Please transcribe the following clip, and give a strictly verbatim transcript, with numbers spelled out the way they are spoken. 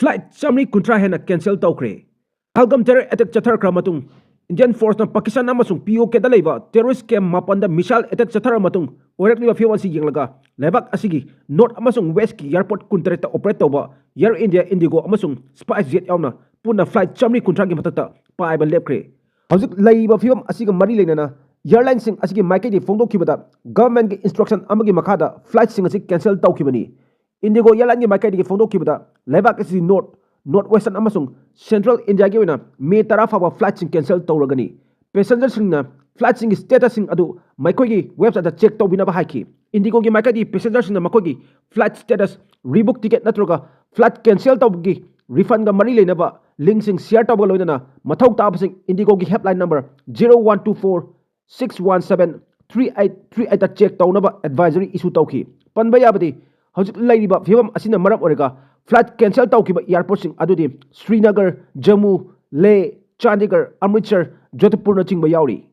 Flight ꯆꯥꯃꯔꯤ ꯀꯨꯟꯊ꯭ꯔꯥ ꯍꯦꯟꯅ cancel ꯇꯧꯈ꯭ꯔꯦ꯫ ꯄꯍꯜꯒꯥꯝ terror attack ꯆꯠꯊꯔꯛꯈ꯭ꯔ ꯃꯇꯨꯡ, Indian force ꯅ Pakistan ꯑꯃꯁꯨꯡ P O K ꯗ ꯂꯩꯕ terrorist camp ꯃꯥꯄꯟꯗ missile attack ꯆꯠꯊꯔ ꯃꯇꯨꯡ ꯑꯣꯏꯔꯛꯂꯤꯕ ꯐꯤꯕꯝ ꯑꯁꯤ ꯌꯦꯡꯂꯒ, ꯂꯩꯕꯥꯛ ꯑꯁꯤꯒꯤ north ꯑꯃꯁꯨꯡ west ꯀꯤ airport ꯀꯨꯟꯇꯔꯦꯠꯇ operate ꯇꯧꯕ Air India, IndiGo ꯑꯃꯁꯨꯡ SpiceJet ꯌꯥꯎꯅ ꯄꯨꯟꯅ flight ꯆꯥꯃꯔꯤ ꯀꯨꯟꯊ꯭ꯔꯥꯒꯤ ꯃꯊꯛꯇ ꯄꯥꯏꯕ ꯂꯦꯞꯈ꯭ꯔꯦ꯫ ꯍꯧꯖꯤꯛ ꯂꯩꯔꯤꯕ ꯐꯤꯕꯝ ꯑꯁꯤꯒ ꯃꯔꯤ ꯂꯩꯅꯅ, airline ꯁꯤꯡ ꯑꯁꯤꯒꯤ ꯃꯥꯏꯀꯩꯗꯒꯤ ꯐꯣꯡꯗꯣꯛꯈꯤꯕꯗ, government ꯀꯤ instruction ꯑꯃꯒꯤ ꯃꯈꯥꯗ flight ꯁꯤꯡ ꯑꯁꯤ cancel ꯇꯧꯈꯤꯕꯅꯤ꯫ IndiGo airline ꯒꯤ ꯃꯥꯏꯀꯩꯗꯒꯤ ꯐꯣꯡꯗꯣꯛꯈꯤꯕꯗ, ꯂꯩꯕꯥꯛ ꯑꯁꯤꯒꯤ north, north western ꯑꯃꯁꯨꯡ central India ꯒꯤ ꯑꯣꯏꯅ May ꯇꯔꯥ ꯐꯥꯎꯕ flight ꯁꯤꯡ cancel ꯇꯧꯔꯒꯅꯤ꯫ Passenger ꯁꯤꯡꯅ flight ꯁꯤꯡꯒꯤ status ꯁꯤꯡ ꯑꯗꯨ ꯃꯈꯣꯏꯒꯤ website ꯇ check ꯇꯧꯕꯤꯅꯕ ꯍꯥꯏꯈꯤ꯫ IndiGo ꯒꯤ ꯃꯥꯏꯀꯩꯗꯒꯤ passenger ꯁꯤꯡꯅ ꯃꯈꯣꯏꯒꯤ flight status, rebook ticket ꯅꯠꯇ꯭ꯔꯒ flight cancel ꯇꯧꯕꯒꯤ refund ꯒ ꯃꯔꯤ ꯂꯩꯅꯕ link ꯁꯤꯡ share ꯇꯧꯕꯒ ꯂꯣꯏꯅꯅ ꯃꯊꯧ ꯇꯥꯕꯁꯤꯡ IndiGo ꯒꯤ helpline number zero one two four six one seven three eight three eight ꯇ check ꯇꯧꯅꯕ advisory issue ꯇꯧꯈꯤ꯫ ꯄꯟꯕ ꯌꯥꯕꯗꯤ, ꯍꯧꯖꯤꯛ ꯂꯩꯔꯤꯕ ꯐꯤꯕꯝ ꯑꯁꯤꯅ ꯃꯔꯝ ꯑꯣꯏꯔꯒ flight cancel ꯇꯧꯈꯤꯕ airport ꯁꯤꯡ ꯑꯗꯨꯗꯤ ꯁ꯭ꯔꯤꯅꯒꯔ, ꯖꯝꯃꯨ, ꯂꯦꯍ, ꯆꯥꯟꯗꯤꯒꯔ, ꯑꯃ꯭ꯔꯤꯠꯁꯔ, ꯖꯣꯙꯄꯨꯔꯅꯆꯤꯡꯕ ꯌꯥꯎꯔꯤ꯫